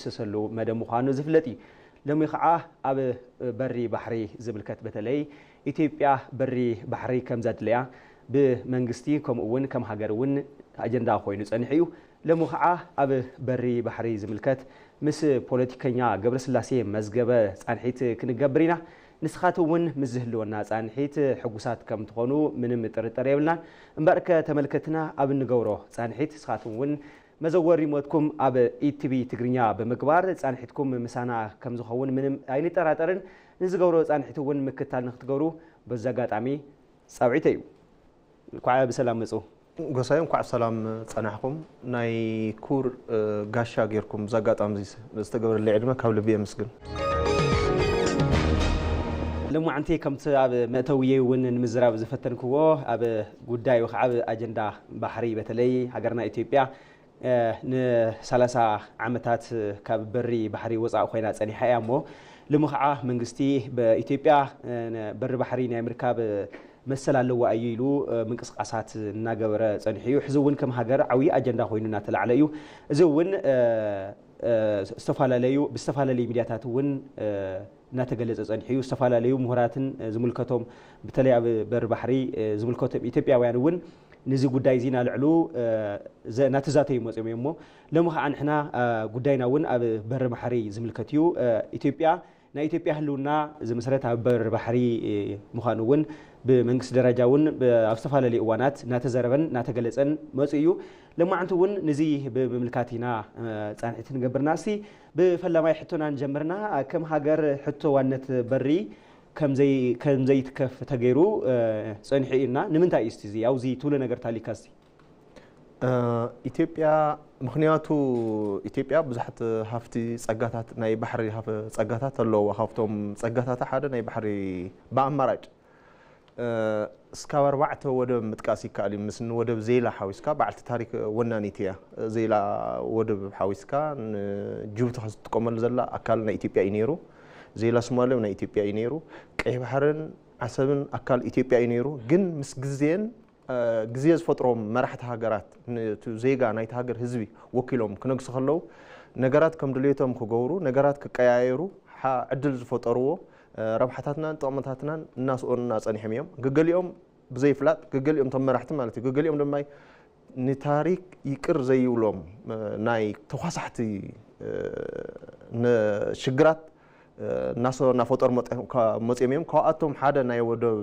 ዝድምሰሰሉ መደብ ምዃኑ ዝፍለጥ እዩ። ሎሚ ከዓ ኣብ በሪ ባሕሪ ዝምልከት፣ በተለይ ኢትዮጵያ በሪ ባሕሪ ከም ዘድለያ ብመንግስቲ ከምኡ እውን ከም ሃገር እውን ኣጀንዳ ኮይኑ ጸኒሑ እዩ። ሎሚ ከዓ ኣብ በሪ ባሕሪ ዝምልከት ምስ ፖለቲከኛ ገብረስላሴ መዝገበ ጻንሒት ክንገብር ኢና። ንስኻትኩም እውን ምስ ዝህልወና ጻንሒት ሕጉሳት ከም ትኾኑ ምንም ጥርጥር የብልናን። እምበርከ ተመልከትና ኣብ እንገብሮ ጻንሒት ንስኻትኩም እውን መዘወር ሪሞትኩም ኣብ ኢቲቪ ትግርኛ ብምግባር ጻንሒትኩም ምሳና ከም ዝኸውን ምንም ኣይንጠራጠርን። ንዝገብሮ ጻንሒት እውን ምክታል ንክትገብሩ በዚ ኣጋጣሚ ጻውዒተይ እዩ። እንኳዕ ብሰላም መጹ። ጎሳይ፣ እንኳዕ ሰላም ጸናሕኩም። ናይ ኩር፣ እ፣ ጋሻ ጌርኩም ብዚ ኣጋጣሚ እዚ ዝተገበረለይ ዕድመ ካብ ልቢ የመስግን። ሎማዓንቲ ከምቲ ኣብ መእተውየይ እውን ንምዝራብ ዝፈተንክዎ፣ ኣብ ጉዳይ ወይ ከዓ ኣብ ኣጀንዳ ባሕሪ፣ በተለይ ሃገርና ኢትዮጵያ፣ እ፣ ን30 ዓመታት ካብ በሪ ባሕሪ ወጻእ ኮይና ጸኒሓ እያ እሞ፣ ሎሚ ከዓ መንግስቲ በኢትዮጵያ፣ እ፣ ን-፣ በሪ ባሕሪ ናይ ምርካብ መሰል ኣለዋ እዩ ኢሉ፣ እ፣ ምንቅስቃሳት እናገበረ ጸኒሑ እዩ። ሕዚ እውን ከም ሃገር ዓብዪ ኣጀንዳ ኮይኑ እናተላዕለ እዩ። እዚ እውን፣ እ፣ እ፣ ዝተፈላለዩ፣ ብዝተፈላለዩ ሚድያታት እውን፣ እ፣ እናተገለጸ ጸኒሑ እዩ። ዝተፈላለዩ ምሁራትን፣ እ፣ ዝምልከቶም፣ በተለይ ኣብ በሪ ባሕሪ፣ እ፣ ዝምልከቶም ኢትዮጵያውያን እውን ነዚ ጉዳይ እዚ እናልዕሉ፣ እ፣ ዘ-፣ እናተዛተዩ መጽዮም እዮም እሞ፣ ሎሚ ከዓ ንሕና፣ እ፣ ጉዳይና እውን ኣብ በሪ ባሕሪ ዝምልከት እዩ። እ፣ ኢትዮጵያ፣ ናይ ኢትዮጵያ ህልውና ዝምስረት ኣብ በሪ ባሕሪ፣ እ፣ ምዃኑ እውን ብመንግስቲ ደረጃ እውን ብ-፣ ኣብ ዝተፈላለዩ እዋናት እናተዘረበን እናተገለጸን መጽኡ እዩ። ሎማዓንቲ እውን ነዚ ብምምልካት ኢና፣ እ፣ ጻንሒት ንገብርና። እስቲ ብፈላማይ ሕቶና ንጀምርና። ከም ሃገር ሕቶ ዋነት በሪ ከም ዘይ-፣ ከም ዘይትከፍ ተገይሩ፣ እ፣ ጸኒሑ እዩ እና ንምንታይ እዩ እስቲ እዚ ኣብዚ ትብሎ ነገር ታሊካ እስቲ? እ፣ ኢትዮጵያ፣ ምኽንያቱ ኢትዮጵያ ብዙሓት ሃፍቲ ጸጋታት፣ ናይ ባሕሪ ሃፍ-፣ ጸጋታት ኣለዋ። ካብቶም ጸጋታታ ሓደ ናይ ባሕሪ ብኣማራጭ፣ እ፣ እስካብ ኣርባዕተ ወደብ ምጥቃስ ይከኣል እዩ። ምስ ንወደብ ዜላ ሓዊስካ፣ በዓልቲ ታሪክ ወናኒት እያ። ዜላ ወደብ ሓዊስካ ንጅቡቲ ክትጥቀመሉ ዘላ ኣካል ናይ ኢትዮጵያ እዩ ነይሩ። ዜላ ሶማሌ ናይ ኢትዮጵያ እዩ ነይሩ። ቀይ ባሕርን ዓሰብን ኣካል ኢትዮጵያ እዩ ነይሩ። ግን ምስ ግዜን፣ እ፣ ግዜ ዝፈጥሮም መራሕቲ ሃገራት ነቲ ዜጋ ናይቲ ሃገር ህዝቢ ወኪሎም ክነግሱ ከለዉ ነገራት ከም ድሌቶም ክገብሩ፣ ነገራት ክቀያየሩ ሓ-፣ ዕድል ዝፈጠርዎ፣ እ፣ ረብሓታትናን ጥቕምታትናን እናስኦኑና ጸኒሖም እዮም። ገገሊኦም ብዘይፍላጥ፣ ገገሊኦም እቶም መራሕቲ ማለት እዩ፣ ገገሊኦም ድማ ንታሪክ ይቅር ዘይብሎም፣ እ፣ ናይ ተኳሳሕቲ፣ እ፣ ን-፣ ሽግራት፣ እ፣ እናሰ-፣ እናፈጠሩ መጠ-፣ ካ-፣ መፅዮም እዮም። ካብኣቶም ሓደ ናይ ወደብ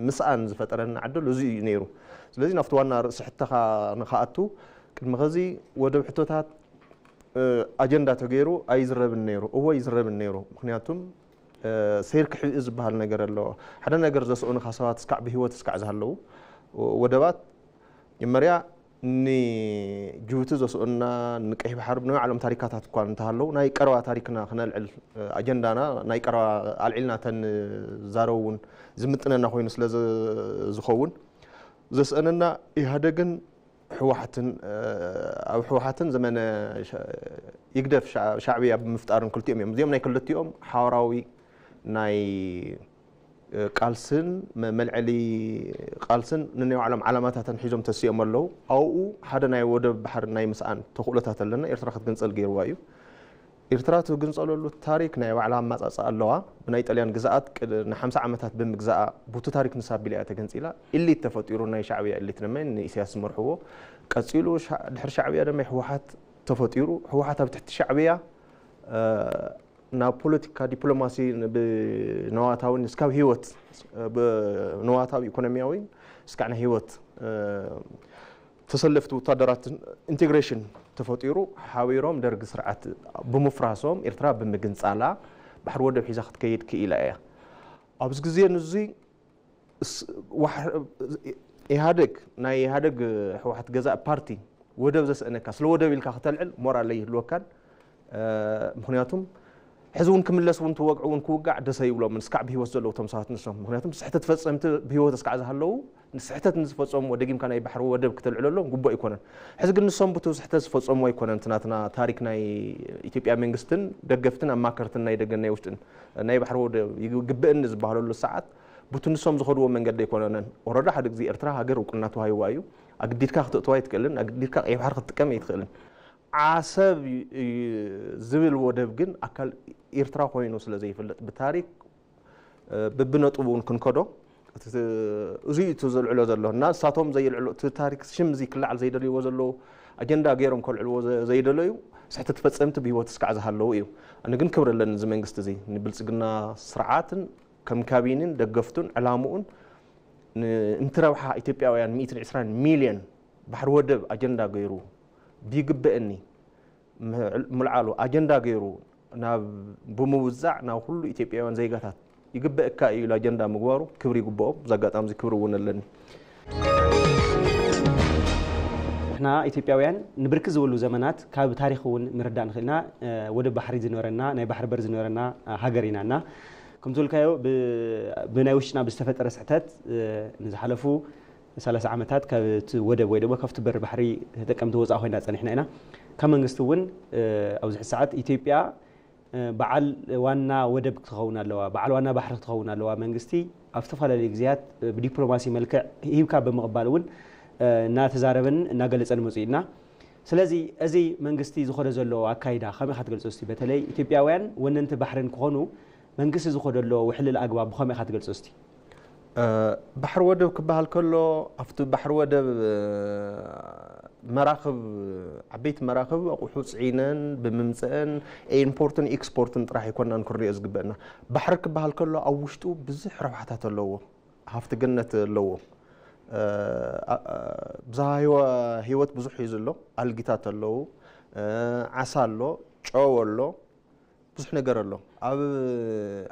ምስኣን ዝፈጠረና ዕድል እዚ እዩ ነይሩ። ስለዚ ናብቲ ዋና ርእሲ ሕቶኻ ንኽኣቱ፣ ቅድሚ ኸዚ ወደብ ሕቶታት፣ እ፣ ኣጀንዳ ተገይሩ ኣይዝረብን ነይሩ። እወ ይዝረብን ነይሩ። ምኽንያቱም፣ እ፣ ሰይር ክሕብኢ ዝበሃል ነገር ኣለዎ። ሓደ ነገር ዘስእኑኻ ሰባት እስካዕ ብህይወት እስካዕ ዝሃለዉ፣ ወደባት መጀመርያ ንጅቡቲ ዘስኡና፣ ንቀይሕ ባሕሪ ብናይ ባዕሎም ታሪካታት እኳ እንተሃለዉ፣ ናይ ቀረባ ታሪክና ክነልዕል፣ እ፣ ኣጀንዳና ናይ ቀረባ ኣልዒልና ተንዛረቡ እውን ዝምጥነና ኮይኑ ስለ ዝ-፣ ዝኸውን፣ ዘስአነና ኢህኣደግን ህወሓትን፣ እ፣ ኣብ ህወሓትን ዘመነ ሻ-፣ ይግደፍ ሻ-፣ ሻዕብያ ብምፍጣርን ክልቲኦም እዮም። እዚኦም ናይ ክልቲኦም ሓበራዊ ናይ፣ እ፣ ቃልስን መ-፣ መልዐሊ ቃልስን ንናይ ባዕሎም ዓላማታትን ሒዞም ተሲኦም ኣለዉ። ኣብኡ ሓደ ናይ ወደብ ባሕሪ ናይ ምስኣን ተኽእሎታት ኣለና። ኤርትራ ክትግንጸል ገይርዋ እዩ። ኤርትራ ትግንጸለሉ ታሪክ ናይ ባዕላ ኣመጻጽኣ ኣለዋ። ብናይ ጣልያን ግዝኣት ቅድ-፣ ንሓምሳ ዓመታት ብምግዛኣ፣ ቡቲ ታሪክ ንሳ ኣቢላ እያ ተገንጺላ። ኢሊት ተፈጢሩ፣ ናይ ሻዕብያ ኢሊት ድማ ንኢሳያስ ዝመርሕዎ። ቀጺሉ ሻ-፣ ድሕሪ ሻዕብያ ድማ ህወሓት ተፈጢሩ። ህወሓት ኣብ ትሕቲ ሻዕብያ፣ እ፣ ናብ ፖለቲካ፣ ዲፕሎማሲ፣ ብነዋታዊን እስካብ ህይወት፣ ብነዋታዊ ኢኮኖሚያዊ እስካዕ ናይ ህይወት፣ እ፣ ተሰለፍቲ ወታደራት ኢንቴግሬሽን ተፈጢሩ፣ ሓቢሮም ደርጊ ስርዓት ብምፍራሶም፣ ኤርትራ ብምግንጻላ፣ ባሕሪ ወደብ ሒዛ ክትከይድ ክኢላ እያ። ኣብዚ ግዜ ንዙይ ስ-፣ ዋሕ-፣ ኢህኣደግ፣ ናይ ኢህኣደግ ህወሓት ገዛእ ፓርቲ ወደብ ዘስእነካ፣ ስለ ወደብ ኢልካ ከተልዕል ሞራል ኣይህልወካን። እ፣ ምኽንያቱም ሕዚ እውን ክምለስ እውን ትወግዑ እውን ክውጋዕ ደስ ኣይብሎምን። እስካዕ ብህይወት ዘለዉ እቶም ሰባት ንሶም። ምኽንያቱም ስሕተት ፈጸምቲ ብህይወት እስካዕ ዝሃለዉ፣ ስሕተት ንዝፈጸምዎ ደጊምካ ናይ ባሕሪ ወደብ ክተልዕለሎም ግቡእ ኣይኮነን። ሕዚ ግን ንሶም ብቱ ስሕተት ዝፈጸምዎ ኣይኮነን። እቲ ናትና ታሪክ ናይ ኢትዮጵያ መንግስትን ደገፍትን ኣማከርትን ናይ ደገን ናይ ውሽጥን ናይ ባሕሪ ወደብ ይግ-፣ ግብእኒ ዝበሃለሉ ሰዓት፣ ብቱ ንሶም ዝኸድዎ መንገዲ ኣይኮነን። ኦረዳ ሓደ ግዜ ኤርትራ ሃገር እውቅና ተዋሂብዋ እዩ። ኣግዲድካ ክተእትዋ ኣይትክእልን፣ ኣግዲድካ ቀይሕ ባሕሪ ክትጥቀም ኣይትክእልን። ዓሰብ ዝብል ወደብ ግን ኣካል ኤርትራ ኮይኑ ስለ ዘይፍለጥ ብታሪክ ብብነጥቡ እውን ክንከዶ እዚ እቲ ዘልዕሎ ዘሎ እና ንሳቶም ዘይልዕሎ እቲ ታሪክ ሽም እዚ ክለዓል ዘይደልይዎ ዘለዉ ኣጀንዳ ገይሮም ከልዕልዎ ዘይደለዩ ስሕተት ፈጸምቲ ብህይወት እስካዕ ዝሃለዉ እዩ። ኣነ ግን ክብሪ ኣለኒ እዚ መንግስቲ እዚ ንብልጽግና ስርዓትን ከም ካቢንን ደገፍቱን ዕላምኡን ንእንቲ ረብሓ ኢትዮጵያውያን ሚእትን ዕስራን ሚልዮን ባሕሪ ወደብ ኣጀንዳ ገይሩ ብይግበእኒ ምልዓሉ ኣጀንዳ ገይሩ ናብ ብምውዛዕ ናብ ኩሉ ኢትዮጵያውያን ዜጋታት ይግበእካ እዩ ኢሉ ኣጀንዳ ምግባሩ ክብሪ ይግበኦም። ብዚ ኣጋጣሚ እዚ ክብሪ እውን ኣለኒ። ንሕና ኢትዮጵያውያን ንብርክት ዝበሉ ዘመናት ካብ ታሪክ እውን ምርዳእ ንኽእልና ወደብ ባሕሪ ዝነበረና ናይ ባሕሪ በር ዝነበረና ሃገር ኢና እና ከምቲ በልካዮ ብናይ ውሽጥና ብዝተፈጠረ ስሕተት ንዝሓለፉ ሰላሳ ዓመታት ካብ እቲ ወደብ ወይ ድማ ካብቲ በር ባሕሪ ተጠቀምቲ ወፃእ ኮይና ፀኒሕና ኢና። ካብ መንግስቲ እውን ኣብዚ ሕዚ ሰዓት ኢትዮጵያ በዓል ዋና ወደብ ክትኸውን ኣለዋ፣ በዓል ዋና ባሕሪ ክትኸውን ኣለዋ። መንግስቲ ኣብ ዝተፈላለዩ ግዜያት ብዲፕሎማሲ መልክዕ ሂብካ ብምቕባል እውን እናተዛረበን እናገለፀን መፅኡ ኢና። ስለዚ እዚ መንግስቲ ዝኸዶ ዘሎ ኣካይዳ ከመይ ኢኻ ትገልፆ? እስቲ በተለይ ኢትዮጵያውያን ወነንቲ ባሕርን ክኾኑ መንግስቲ ዝኸዶ ኣሎ ውሕልል ኣግባብ ብኸመይ ኢኻ ትገልፆ? እስቲ ባሕሪ ወደብ ክበሃል ከሎ ኣብቲ ባሕሪ ወደብ መራኽብ ዓበይቲ መራኽብ ኣቑሑ ፅዒነን ብምምፀአን ኢምፖርትን ኤክስፖርትን ጥራሕ ኣይኮናን ክንሪኦ ዝግበእና። ባሕሪ ክበሃል ከሎ ኣብ ውሽጡ ብዙሕ ረብሓታት ኣለዎ፣ ሃፍቲ ገነት ኣለዎ፣ ብዝሃ ህይወት ብዙሕ እዩ ዘሎ፣ ኣልጊታት ኣለዉ፣ ዓሳ ኣሎ፣ ጨው ኣሎ፣ ብዙሕ ነገር ኣሎ። ኣብ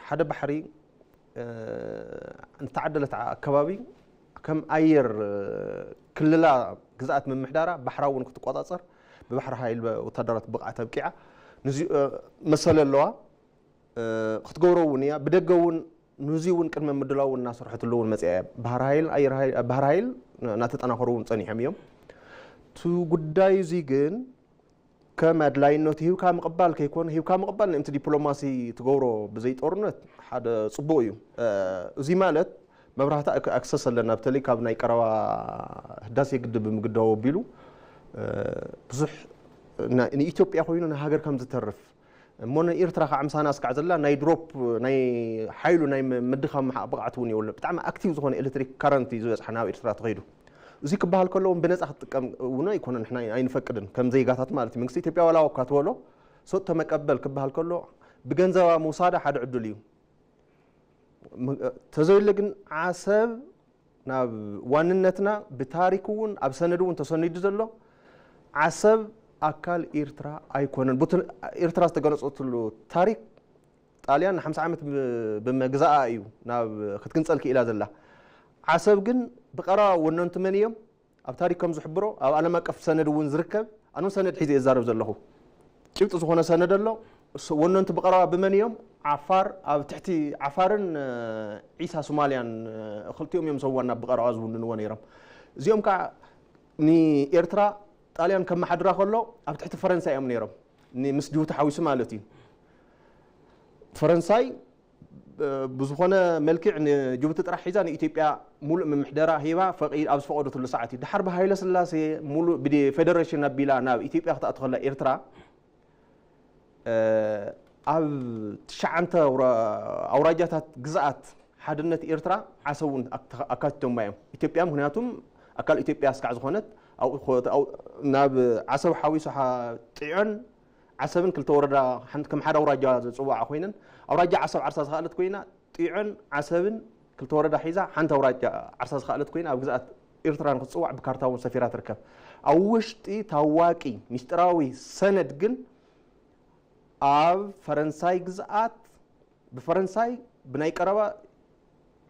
ሓደ ባሕሪ ንተዓደለት ኣከባቢ ከም ኣየር ክልላ ግዝኣት ምምሕዳራ ባሕራ እውን ክትቆፃፀር ብባሕሪ ሃይል ወታደራት ብቕዓት ኣብቂዓ ንዚ መሰለ ኣለዋ ክትገብሮ እውን እያ። ብደገ እውን ንዚ እውን ቅድመ ምድላው እውን እናሰርሐትሉ እውን መፅያ እያ። ባህር ሃይል ኣየር ሃይል ባህር ሃይል እናተጠናኸሩ እውን ፀኒሖም እዮም። እቲ ጉዳይ እዚ ግን ከም ኣድላይነቱ ሂብካ ምቕባል ከይኮነ ሂብካ ምቕባል ንእምቲ ዲፕሎማሲ ትገብሮ ብዘይ ጦርነት ሓደ ፅቡቕ እዩ። እዚ ማለት መብራህቲ ኣክሰስ ኣለና ብተለይ ካብ ናይ ቀረባ ህዳሴ ግድብ ብምግዳው ኣቢሉ ብዙሕ ንኢትዮጵያ ኮይኑ ንሃገር ከም ዝተርፍ እሞ ንኤርትራ ከዓ ምሳና ስካዕ ዘላ ናይ ድሮፕ ናይ ሓይሉ ናይ ምድኻም ብቕዓት እውን የብሉ። ብጣዕሚ ኣክቲቭ ዝኾነ ኤሌክትሪክ ካረንት እዩ ዝበፅሓ ናብ ኤርትራ ተኸይዱ። እዚ ክበሃል ከሎ እውን ብነፃ ክትጥቀም እውን ኣይኮነ ንሕና ኣይንፈቅድን ከም ዜጋታት ማለት እዩ። መንግስቲ ኢትዮጵያ ዋላ እኳ ትበሎ ሰጥ ተመቀበል ክበሃል ከሎ ብገንዘባ ምውሳዳ ሓደ ዕድል እዩ። ተዘይለ ግን ዓሰብ ናብ ዋንነትና ብታሪክ እውን ኣብ ሰነድ እውን ተሰኒዱ ዘሎ ዓሰብ ኣካል ኤርትራ ኣይኮነን። ቡቲ ኤርትራ ዝተገነፀትሉ ታሪክ ጣልያን ንሓምሳ ዓመት ብመግዛኣ እዩ ናብ ክትግንፀል ክኢላ ዘላ። ዓሰብ ግን ብቐረባ ወነንቱ መን እዮም? ኣብ ታሪክ ከም ዝሕብሮ ኣብ ዓለም ኣቀፍ ሰነድ እውን ዝርከብ ኣነ ሰነድ ሒዘ እዛረብ ዘለኹ ጭብጢ ዝኾነ ሰነድ ኣሎ። ወነንቱ ብቐረባ ብመን እዮም? ዓፋር ኣብ ትሕቲ ዓፋርን ዒሳ ሶማልያን ክልቲኦም እዮም ሰዋና ብቐረባ ዝውንንዎ ነይሮም። እዚኦም ከዓ ንኤርትራ ጣልያን ከመሓድራ ከሎ ኣብ ትሕቲ ፈረንሳይ እዮም ነይሮም። ምስ ጅቡቲ ሓዊሱ ማለት እዩ። ፈረንሳይ ብዝኾነ መልክዕ ንጅቡቲ ጥራሕ ሒዛ ንኢትዮጵያ ሙሉእ ምምሕደራ ሂባ ኣብ ዝፈቐደትሉ ሰዓት እዩ። ድሓር ብሃይለ ስላሴ ሙሉእ ብፌደሬሽን ኣቢላ ናብ ኢትዮጵያ ክትኣቱ ከላ ኤርትራ ኣብ ትሽዓንተ ኣውራጃታት ግዝኣት ሓድነት ኤርትራ ዓሰብ እውን ኣካቲቶማ እዮም። ኢትዮጵያ ምክንያቱም ኣካል ኢትዮጵያ ስካዕ ዝኾነት ናብ ዓሰብ ሓዊሱ ጢዖን ዓሰብን ክልተ ወረዳ ከም ሓደ ኣውራጃ ዝፅዋዓ ኮይነን ኣውራጃ ዓሰብ ዓርሳ ዝኸኣለት ኮይና ጢዖን ዓሰብን ክልተ ወረዳ ሒዛ ሓንቲ ኣውራጃ ዓርሳ ዝኸኣለት ኮይና ኣብ ግዝኣት ኤርትራ ንክትፅዋዕ ብካርታ እውን ሰፊራ ትርከብ። ኣብ ውሽጢ ታዋቂ ሚስጥራዊ ሰነድ ግን ኣብ ፈረንሳይ ግዝኣት ብፈረንሳይ ብናይ ቀረባ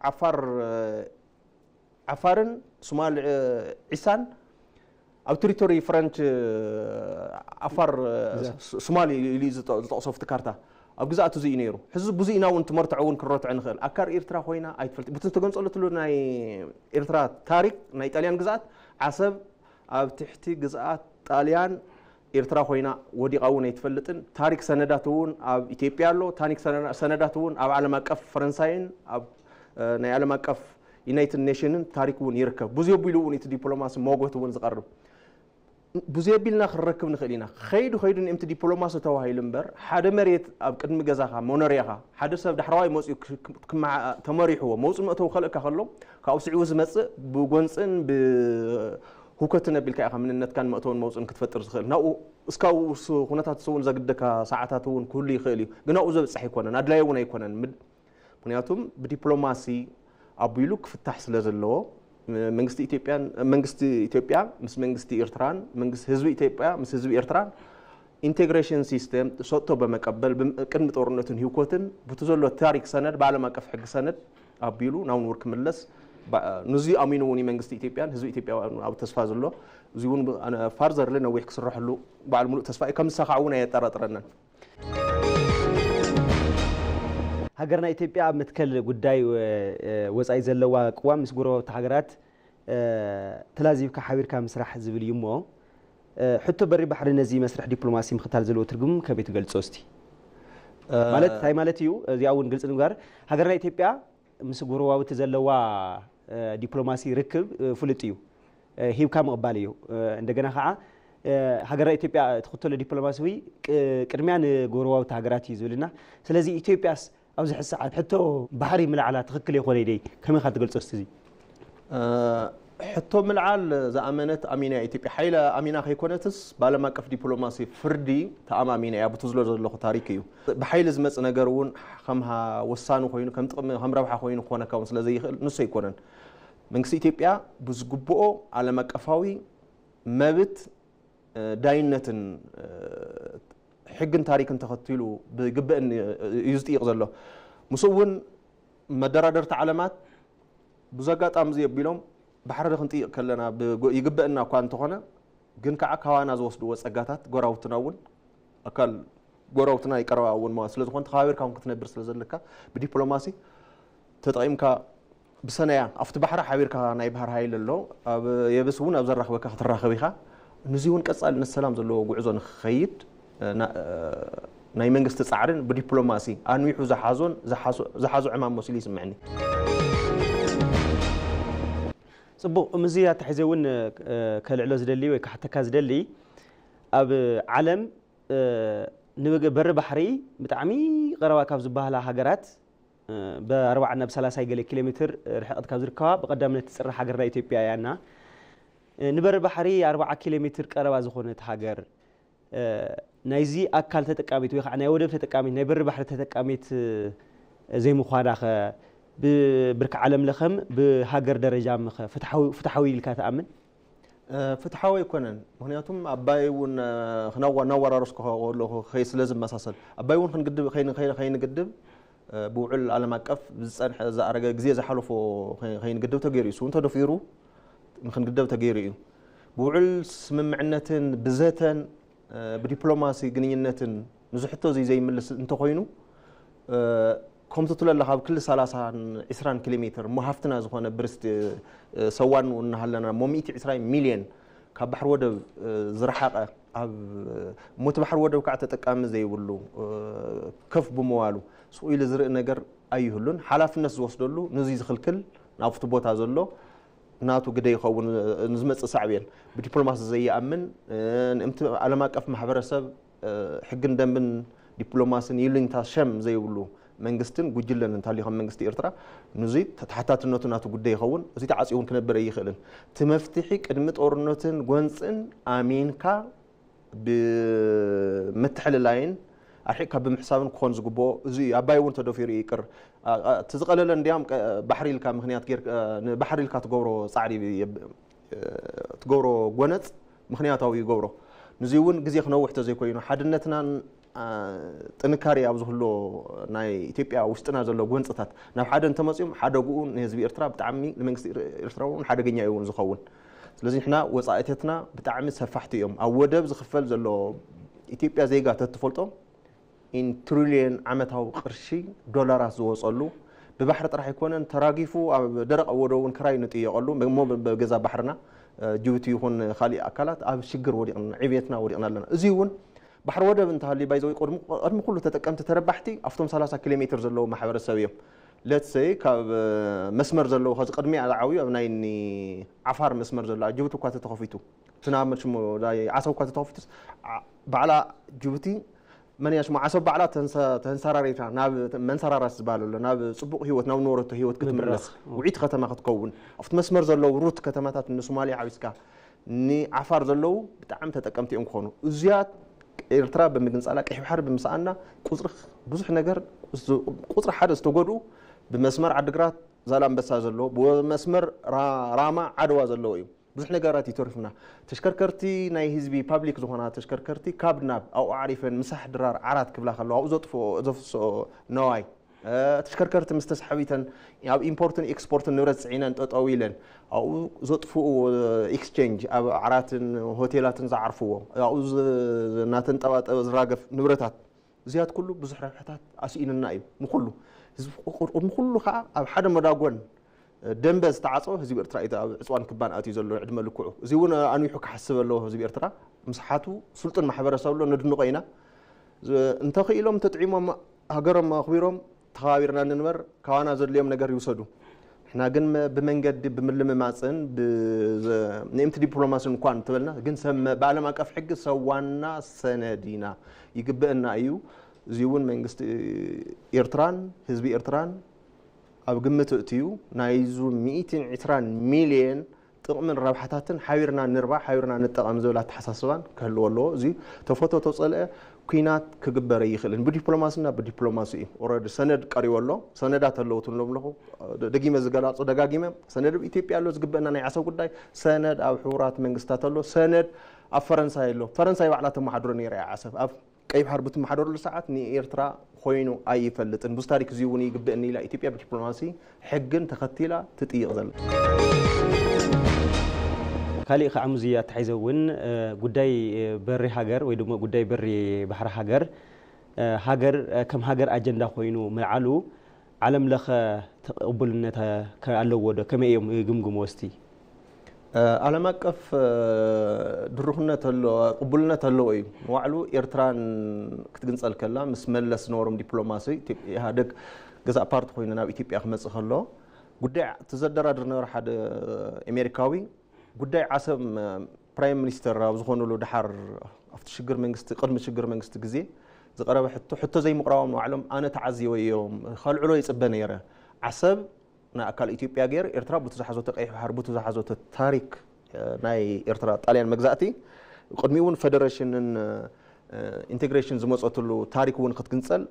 ዓፋር ዓፋርን ሶማል ዒሳን ኣብ ቴሪቶሪ ፍረንች ዓፋር ሶማል ኢሉ ዝጠቕሶ ኣብቲ ካርታ ኣብ ግዝኣቱ እዚ እዩ ነይሩ። ሕዚ ብዙ ኢና እውን ትመርትዖ እውን ክንረትዖ ንኽእል። ኣካር ኤርትራ ኮይና ኣይትፈልጥ። ብቲ ዝተገንጸለትሉ ናይ ኤርትራ ታሪክ ናይ ጣልያን ግዝኣት ዓሰብ ኣብ ትሕቲ ግዝኣት ጣልያን ኤርትራ ኮይና ወዲቓ እውን ኣይትፈልጥን። ታሪክ ሰነዳት እውን ኣብ ኢትዮጵያ ኣሎ። ታሪክ ሰነዳት እውን ኣብ ዓለም ኣቀፍ ፈረንሳይን ኣብ ናይ ዓለም ኣቀፍ ዩናይትድ ኔሽንን ታሪክ እውን ይርከብ። ብዙ ኣቢሉ እውን እቲ ዲፕሎማሲ ሞጎት እውን ዝቐርብ ብዙ ኣቢልና ክንረክብ ንኽእል ኢና። ከይዱ ከይዱ ንእምቲ ዲፕሎማሲ ተባሂሉ እምበር፣ ሓደ መሬት ኣብ ቅድሚ ገዛኻ፣ መኖርያኻ፣ ሓደ ሰብ ዳሕረዋይ መፂኡ ክ- ክ- ክመዓ- ተመሪሕዎ፣ መውፅእ መእተው ከልእካ ከሎ፣ ካብኡ ስዒቡ ዝመፅእ ብጎንፅን ብህውከትን ኣቢልካ ኢኻ መንነትካን መእተውን መውፅእን ክትፈጥር ዝኽእል። ናብኡ እስካብ ስ- ኩነታት እውን ዘግደካ ሰዓታት እውን ክህሉ ይኽእል እዩ። ግን ናብኡ ዘብፅሕ ኣይኮነን፣ ኣድላይ እውን ኣይኮነን። ምድ- ምክንያቱም ብዲፕሎማሲ ኣቢሉ ክፍታሕ ስለ ዘለዎ፣ መንግስቲ ኢትዮጵያን መንግስቲ ኢትዮጵያ ምስ መንግስቲ ኤርትራን መንግስቲ ህዝቢ ኢትዮጵያ ምስ ህዝቢ ኤርትራን ኢንቴግሬሽን ሲስተም ሰጥቶ በመቀበል ብም- ቅድሚ ጦርነትን ህውከትን ብቲ ዘሎ ታሪክ ሰነድ ብዓለም ኣቀፍ ሕጊ ሰነድ ኣቢሉ ናብ ንቡር ክምለስ ባ- ንዚ ኣሚኑ እውን መንግስቲ ኢትዮጵያን ህዝቢ ኢትዮጵያ ኣብ ተስፋ ዘሎ እዚ እውን ብ- ኣነ ፋርዘር ነዊሕ ክስረሐሉ ባዕል ሙሉእ ተስፋ እዩ። ከም ዝሳኻዕ እውን ኣየጠራጥረንን። ሃገርና ኢትዮጵያ ኣብ መትከል ጉዳይ ወፃኢ ዘለዋ ቅዋም ምስ ጎረባብቲ ሃገራት ተላዚብካ ሓቢርካ ምስራሕ ዝብል እዩ እሞ ሕቶ በሪ ባሕሪ ነዚ መስርሕ ዲፕሎማሲ ምኽታል ዘለዎ ትርጉም ከመይ ትገልፆ እስቲ? ማለት እንታይ ማለት እዩ? እዚኣ እውን ግልፂ ንምግባር ሃገርና ኢትዮጵያ ምስ ጎረባብቲ ዘለዋ ዲፕሎማሲ ርክብ ፍሉጥ እዩ። ሂብካ ምቕባል እዩ። እንደገና ከዓ ሃገርና ኢትዮጵያ ትኽተሎ ዲፕሎማሲያዊ ቅድሚያ ንጎረባብቲ ሃገራት እዩ ዝብልና። ስለዚ ኢትዮጵያስ ኣብዚ ሕዚ ሰዓት ሕቶ ባሕሪ ምልዓላ ትኽክል ይኾነ ኢደይ ከመይ ኢኻ ትገልጾ እስቲ እዚ? ሕቶ ምልዓል ዝኣመነት ኣሚና ኢትዮጵያ ሓይለ ኣሚና ከይኮነትስ ብዓለም ኣቀፍ ዲፕሎማሲ ፍርዲ ተኣማሚና እያ ብትዝሎ ዘለኹ ታሪክ እዩ። ብሓይሊ ዝመጽእ ነገር እውን ከም ወሳኒ ኮይኑ ከም ጥቕሚ ከም ረብሓ ኮይኑ ክኾነካ እውን ስለ ዘይኽእል ንሱ ኣይኮነን። መንግስቲ ኢትዮጵያ ብዝግብኦ ዓለም ኣቀፋዊ መብት ዳይነትን ሕግን ታሪክን ተኸቲሉ ብግብእን እዩ ዝጥይቕ ዘሎ። ምስኡ እውን መደራደርቲ ዓለማት ብዙ ኣጋጣሚ እዚ ኣቢሎም ባሕሪ ክንጥይቕ ከለና ይግበእና እኳ እንተኾነ ግን ከዓ ካባና ዝወስድዎ ፀጋታት ጎራውትና እውን ኣካል ጎረባብትና ይቀረባ እውን ማለት ስለ ዝኾነ ተኸባቢርካ እውን ክትነብር ስለ ዘለካ ብዲፕሎማሲ ተጠቒምካ ብሰነያ ኣብቲ ባሕሪ ሓቢርካ ናይ ባህር ሃይል ኣሎ ኣብ የብስ እውን ኣብ ዘራኽበካ ክትራኸብ ኢኻ። ንዚ እውን ቀጻልነት ሰላም ዘለዎ ጉዕዞ ንክኸይድ ናይ መንግስቲ ጻዕርን ብዲፕሎማሲ ኣንዊሑ ዝሓዞን ዝሓዞ ዕማም መሲሉ ይስምዕኒ። ጽቡቕ፣ ምስዚ ኣተሓሒዘ እውን ከልዕሎ ዝደሊ ወይ ክሓተካ ዝደሊ ኣብ ዓለም ንበሪ ባሕሪ ብጣዕሚ ቀረባ ካብ ዝበሃላ ሃገራት ብ40 ናብ 30 ገለ ኪሎ ሜትር ርሕቐት ካብ ዝርከባ ብቐዳምነት ትፅራሕ ሃገርና ኢትዮጵያ እያ እና ንበሪ ባሕሪ 40 ኪሎ ሜትር ቀረባ ዝኾነት ሃገር ናይዚ ኣካል ተጠቃሚት ወይ ከዓ ናይ ወደብ ተጠቃሚት ናይ በሪ ባሕሪ ተጠቃሚት ዘይምዃና ኸ ብብርኪ ዓለም ለኸም ብሃገር ደረጃ ምኸ ፍትሓዊ ኢልካ ትኣምን? ፍትሓዊ ኣይኮነን። ምክንያቱም ኣባይ እውን ክናዋ እናወራረስኩ ከለኹ ከይ ስለ ዝመሳሰል ኣባይ እውን ክንግድብ ከይንግድብ ብውዕል ዓለም ኣቀፍ ዝፀንሐ ዝኣረገ ግዜ ዝሓለፎ ከይንግድብ ተገይሩ እዩ። እሱ እውን ተደፊሩ ንክንግደብ ተገይሩ እዩ። ብውዕል ስምምዕነትን ብዘተን ብዲፕሎማሲ ግንኙነትን ንዚ ሕቶ እዚ ዘይምልስ እንተኾይኑ ከምቲ ትብሎ ኣለኻ ኣብ ክሊ ሰላሳን ዕስራን ኪሎ ሜትር እሞ ሃፍትና ዝኾነ ብርስቲ ሰዋን እናሃለና እሞ ሚእቲ ዕስራ ሚልዮን ካብ ባሕሪ ወደብ ዝረሓቐ ኣብ እሞ እቲ ባሕሪ ወደብ ከዓ ተጠቃሚ ዘይብሉ ከፍ ብምባሉ ስቕ ኢሉ ዝርኢ ነገር ኣይህሉን። ሓላፍነት ዝወስደሉ ንዙይ ዝኽልክል ናብቲ ቦታ ዘሎ ናቱ ግደ ይኸውን ንዝመፅእ ሳዕቤን ብዲፕሎማሲ ዘይኣምን ንእምቲ ዓለም ኣቀፍ ማሕበረሰብ ሕግን ደንብን ዲፕሎማስን ይሉኝታ ሸም ዘይብሉ መንግስትን ጉጅለን እንተሃልዩ ከም መንግስቲ ኤርትራ ንዙይ ተሓታትነቱ ናቱ ጉዳይ ይኸውን። እዚ ተዓፅዩ እውን ክነብር ኣይኽእልን። እቲ መፍትሒ ቅድሚ ጦርነትን ጎንፅን ኣሚንካ ብምትሕልላይን ኣርሒቕካ ብምሕሳብን ክኾን ዝግብኦ እዚ እዩ። ኣባይ እውን ተደፊሩ ይቅር እቲ ዝቐለለ እንዲያም ባሕሪ ኢልካ ምክንያት ባሕሪ ኢልካ ትገብሮ ፃዕሪ ትገብሮ ጎነፅ ምክንያታዊ ይገብሮ። ንዚ እውን ግዜ ክነውሕ ተዘይኮይኑ ሓድነትናን ጥንካሬ ኣብ ዝህሎ ናይ ኢትዮጵያ ውሽጥና ዘሎ ጎንፅታት ናብ ሓደ እንተመፅኦም ሓደግኡ ንህዝቢ ኤርትራ ብጣዕሚ ንመንግስቲ ኤርትራ እውን ሓደገኛ እዩ እውን ዝኸውን። ስለዚ ንሕና ወፃኢተትና ብጣዕሚ ሰፋሕቲ እዮም። ኣብ ወደብ ዝኽፈል ዘሎ ኢትዮጵያ ዜጋ ተትፈልጦ ኢን ትሪልየን ዓመታዊ ቅርሺ ዶላራት ዝወፀሉ ብባሕሪ ጥራሕ ኣይኮነን ተራጊፉ ኣብ ደረቕ ወደብ እውን ክራይ ንጥየቐሉ እሞ ብገዛ ባሕርና ጅቡቲ ይኹን ካሊእ ኣካላት ኣብ ሽግር ወዲቕና ዕብየትና ወዲቕና ኣለና። እዚ እውን ባሕሪ ወደብ እንተሃልዩ ባይዘወይ ቅድሚ ኩሉ ተጠቀምቲ ተረባሕቲ ኣብቶም ሰላሳ ኪሎ ሜትር ዘለዉ ማሕበረሰብ እዮም። ለትሰይ ካብ መስመር ዘለዉ ከዚ ቅድሚያ ዝዓብዩ ኣብ ናይ ዓፋር መስመር ዘሎ ኣብ ጅቡቲ እኳ ተተኸፊቱ እቲ ናብ መሽሞ ዓሰብ እኳ ተተኸፊቱስ፣ ባዕላ ጅቡቲ መን እያ ሽማ ዓሰብ ባዕላ ተንሰራሪታ ናብ መንሰራራት ዝበሃል ኣሎ፣ ናብ ፅቡቕ ህይወት፣ ናብ ነበረቶ ህይወት ክትምለስ፣ ውዒት ከተማ ክትከውን፣ ኣብቲ መስመር ዘለዉ ሩት ከተማታት ንሶማልያ ሓዊስካ ንዓፋር ዘለዉ ብጣዕሚ ተጠቀምቲ እዮም ክኾኑ። እዚኣ ኤርትራ ብምግንፃላ፣ ቀይሕ ባሕሪ ብምስኣና ቁፅሪ ብዙሕ ነገር፣ ቁፅሪ ሓደ ዝተጎድኡ ብመስመር ዓድግራት ዛላምበሳ ዘለዎ፣ ብመስመር ራማ ዓድዋ ዘለዎ እዩ። ብዙሕ ነገራት እዩ ተሪፉና። ተሽከርከርቲ ናይ ህዝቢ ፓብሊክ ዝኾና ተሽከርከርቲ ካብ ናብ ኣብኡ ዓሪፈን ምሳሕ ድራር ዓራት ክብላ ከለዋ ኣብኡ ዘጥፍኦ ዘፍስኦ ነዋይ፣ ተሽከርከርቲ ምስ ተሳሕቢተን ኣብ ኢምፖርትን ኤክስፖርትን ንብረት ፅዒነን ጠጠው ኢለን ኣብኡ ዘጥፍኡ ኤክስቼንጅ ኣብ ዓራትን ሆቴላትን ዝዓርፍዎ ኣብኡ እናተንጠባጠበ ዝራገፍ ንብረታት እዚያት ኩሉ ብዙሕ ረብሕታት ኣስኢንና እዩ ንኩሉ ህዝቢ። ቅድሚ ኩሉ ከዓ ኣብ ሓደ መዳጎን ደንበ ዝተዓፀወ ህዝቢ ኤርትራ እዩ ኣብ ዕፅዋን ክባን ኣትዩ ዘሎ ዕድመ ልክዑ። እዚ እውን ኣንዊሑ ክሓስብ ኣለዎ ህዝቢ ኤርትራ። ምስሓቱ ስልጡን ማሕበረሰብ ኣሎ፣ ነድንቆ ኢና። እንተኽኢሎም ተጥዒሞም ሃገሮም ኣኽቢሮም ተኸባቢርና ንንበር፣ ካባና ዘድልዮም ነገር ይውሰዱ። ንሕና ግን ብመንገዲ ብምልምማፅን ንእምቲ ዲፕሎማሲ እንኳን እንተበልና ግን ሰብ ብዓለም ኣቀፍ ሕጊ ሰብ ዋና ሰነድ ኢና፣ ይግብእና እዩ። እዚ እውን መንግስቲ ኤርትራን ህዝቢ ኤርትራን ኣብ ግምት እእትዩ ናይዙ ሚእትን ዕስራን ሚልየን ጥቕምን ረብሓታትን ሓቢርና ንርባሕ፣ ሓቢርና ንጠቐም ዝብል ኣተሓሳስባን ክህልዎ ኣለዎ። እዚ ተፈቶ ተጸልአ ኲናት ክግበር ኣይኽእልን። ብዲፕሎማስና ብዲፕሎማሲ እዩ። ኦረዲ ሰነድ ቀሪቡ ኣሎ። ሰነዳት ኣለዉ ትብሎም ኣለኹ። ደጊመ ዝገላጹ ደጋጊመ ሰነድ ኣብ ኢትዮጵያ ኣሎ። ዝግበአና ናይ ዓሰብ ጉዳይ ሰነድ ኣብ ሕቡራት መንግስታት ኣሎ። ሰነድ ኣብ ፈረንሳይ ኣሎ። ፈረንሳይ ባዕላ ተመሓድሮ ነይራ እያ ዓሰብ። ኣብ ቀይ ባሕር ብትመሓደረሉ ሰዓት ንኤርትራ ኮይኑ ኣይፈልጥን። ብዙ ታሪክ እዚ እውን ይግብእኒ ኢላ ኢትዮጵያ ብዲፕሎማሲ ሕግን ተኸቲላ ትጥይቕ ዘላ። ካሊእ ከዓ ምስዚ ኣተሓሒዘ እውን ጉዳይ በሪ ሃገር ወይ ድማ ጉዳይ በሪ ባሕሪ ሃገር ሃገር ከም ሃገር ኣጀንዳ ኮይኑ ምልዓሉ ዓለም ለኸ ተቐቡልነት ኣለዎ ዶ? ከመይ እዮም ይግምግሞ እስቲ? ዓለም ኣቀፍ ድሩኽነት ኣሎ ቅቡልነት ኣለዎ እዩ። ንባዕሉ ኤርትራን ክትግንጸል ከላ ምስ መለስ ዝነበሮም ዲፕሎማሲ ኢህኣደግ ገዛእ ፓርቲ ኮይኑ ናብ ኢትዮጵያ ክመጽእ ከሎ ጉዳይ እቲ ዘደራድር ነበረ ሓደ ኣሜሪካዊ ጉዳይ ዓሰብ ፕራይም ሚኒስተር ኣብ ዝኾኑሉ ድሓር ኣብቲ ሽግር መንግስቲ ቅድሚ ሽግር መንግስቲ ግዜ ዝቐረበ ሕቶ ሕቶ ዘይምቕራቦም ንባዕሎም ኣነ ተዓዚበዮም ከልዕሎ ይፅበ ነይረ። ዓሰብ ንኣካል ኢትዮጵያ ገይር ኤርትራ ቡቲ ዝሓዞተ ቀይሕ ባሕር ቡቲ ዝሓዞተ ታሪክ ናይ ኤርትራ ጣልያን መግዛእቲ ቅድሚኡ እውን ፌደሬሽንን ኢንቴግሬሽን ዝመፀትሉ ታሪክ እውን ክትግንፀል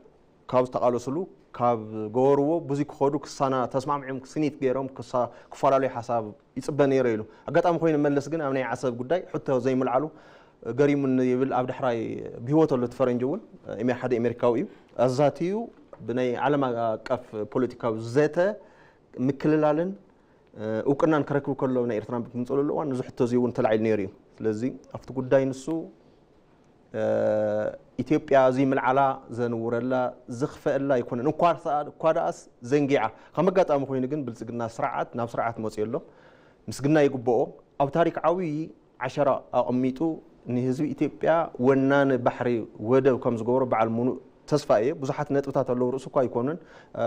ካብ ዝተቓለስሉ ካብ ገበርዎ ብዙ ክኸዱ ክሳና ተስማምዖም ስኒት ገይሮም ክፈላለዩ ሓሳብ ይፅበ ነይረ ኢሉ ኣጋጣሚ ኮይኑ መለስ ግን ኣብ ናይ ዓሰብ ጉዳይ ሕቶ ዘይምልዓሉ ገሪሙኒ ይብል ኣብ ዳሕራይ ብህይወት ኣሎ እቲ ፈረንጂ እውን ሓደ ኣሜሪካዊ እዩ ኣዛትዩ ብናይ ዓለም ኣቀፍ ፖለቲካዊ ዘተ ምክልላልን እውቅናን ክረክብ ከሎ ናይ ኤርትራ ምፅለሉ እዋን እዚ ሕቶ እዚ እውን ተላዒሉ ነይሩ እዩ ስለዚ ኣብቲ ጉዳይ ንሱ ኢትዮጵያ እዚ ምልዓላ ዘንውረላ ዝኽፈአላ ኣይኮነን እኳ ደኣስ ዘንጊዓ ከም ኣጋጣሚ ኮይኑ ግን ብልፅግና ስርዓት ናብ ስርዓት መፅኡ ኣሎ ምስግና ይግብኦ ኣብ ታሪክ ዓብዪ ዓሸራ ኣቐሚጡ ንህዝቢ ኢትዮጵያ ወናኒ ባሕሪ ወደብ ከም ዝገበሮ በዓል ሙሉእ ተስፋ እየ ብዙሓት ነጥብታት ኣለዉ ርእሱ እኳ ኣይኮኑን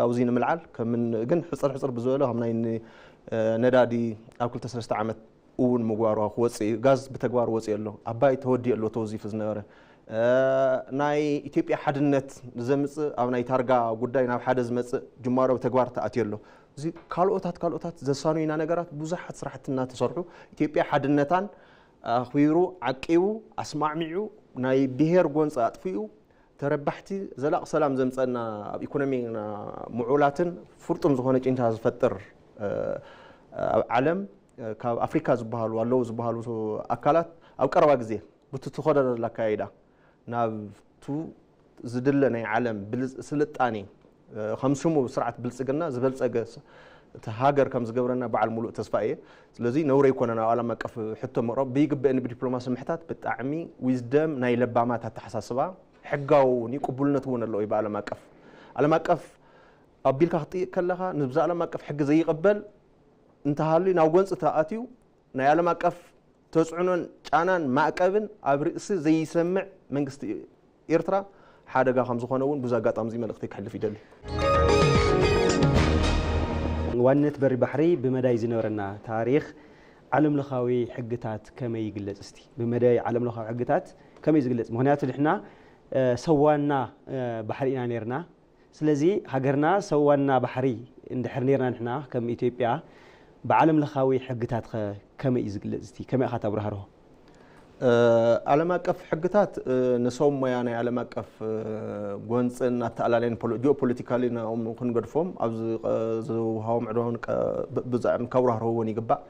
ኣብዚ ንምልዓል ግን ሕፅር ሕፅር ብዝበለ ከም ናይ ነዳዲ ኣብ ክልተ ሰለስተ ዓመት እውን ምግባሩ ክወፅእ እዩ ጋዝ ብተግባር ወፅኡ ኣሎ ኣባይ ተወዲኡ ኣሎ ተወዚፉ ዝነበረ ናይ ኢትዮጵያ ሓድነት ዘምፅእ ኣብ ናይ ታርጋ ጉዳይ ናብ ሓደ ዝመፅእ ጅማሮ ብተግባር ተኣትዩ ኣሎ እዚ ካልኦታት ካልኦታት ዘሳኑይና ነገራት ብዙሓት ስራሕቲ እናተሰርሑ ኢትዮጵያ ሓድነታን ኣኽቢሩ ዓቂቡ ኣስማዕሚዑ ናይ ብሄር ጎንፂ ኣጥፊኡ ተረባሕቲ ዘላቕ ሰላም ዘምፀና ኣብ ኢኮኖሚና ምዑላትን ፍርጡም ዝኾነ ጭንታ ዝፈጥር ኣብ ዓለም ካብ ኣፍሪካ ዝበሃሉ ኣለዉ ዝበሃሉ ኣካላት ኣብ ቀረባ ግዜ ብቲ ትኸዶ ዘላ ኣካይዳ ናብቱ ዝድለ ናይ ዓለም ስልጣኔ ከም ስሙ ስርዓት ብልፅግና ዝበልፀገ እቲ ሃገር ከም ዝገብረና በዓል ሙሉእ ተስፋ እየ ስለዚ ነውረ ይኮነን ኣብ ዓለም ኣቀፍ ሕቶ ምቕረብ ብይግበእኒ ብዲፕሎማሲ ምሕታት ብጣዕሚ ዊዝደም ናይ ለባማት ኣተሓሳስባ ሕጋዊ እውን እዩ ቅቡልነት እውን ኣለዎ እዩ ብዓለም ኣቀፍ ዓለም ኣቀፍ ኣቢልካ ክትጥይቅ ከለኻ ንብዛ ዓለም ኣቀፍ ሕጊ ዘይቕበል እንተሃልዩ ናብ ጎንፂ ተኣትዩ ናይ ዓለም ኣቀፍ ተፅዕኖን ጫናን ማእቀብን ኣብ ርእሲ ዘይሰምዕ መንግስቲ ኤርትራ ሓደጋ ከም ዝኾነ እውን ብዙ ኣጋጣሚ እዚ መልእክተይ ክሕልፍ ይደሊ። ዋንነት በሪ ባሕሪ ብመዳይ ዝነበረና ታሪኽ ዓለም ለኻዊ ሕግታት ከመይ ይግለጽ? እስቲ ብመደይ ዓለም ለኻዊ ሕግታት ከመይ ዝግለጽ? ምኽንያቱ ንሕና ሰዋና ባሕሪ ኢና ነርና። ስለዚ ሃገርና ሰዋና ባሕሪ እንድሕር ነርና ንሕና ከም ኢትዮጵያ ብዓለም ለኻዊ ሕግታት ከ ከመይ እዩ ዝግለጽ? እስቲ ከመይ ኢኻ ተብራህርሆ? ዓለም ኣቀፍ ሕግታት ንሰብ ሞያ ናይ ዓለም ኣቀፍ ጎንፅን ኣተኣላልያን ጂኦፖለቲካሊ ናኦም ክንገድፎም ኣብ ዝውሃቦም ዕድመ እውን ብዛዕም ካብራህርዎ እውን ይግባእ።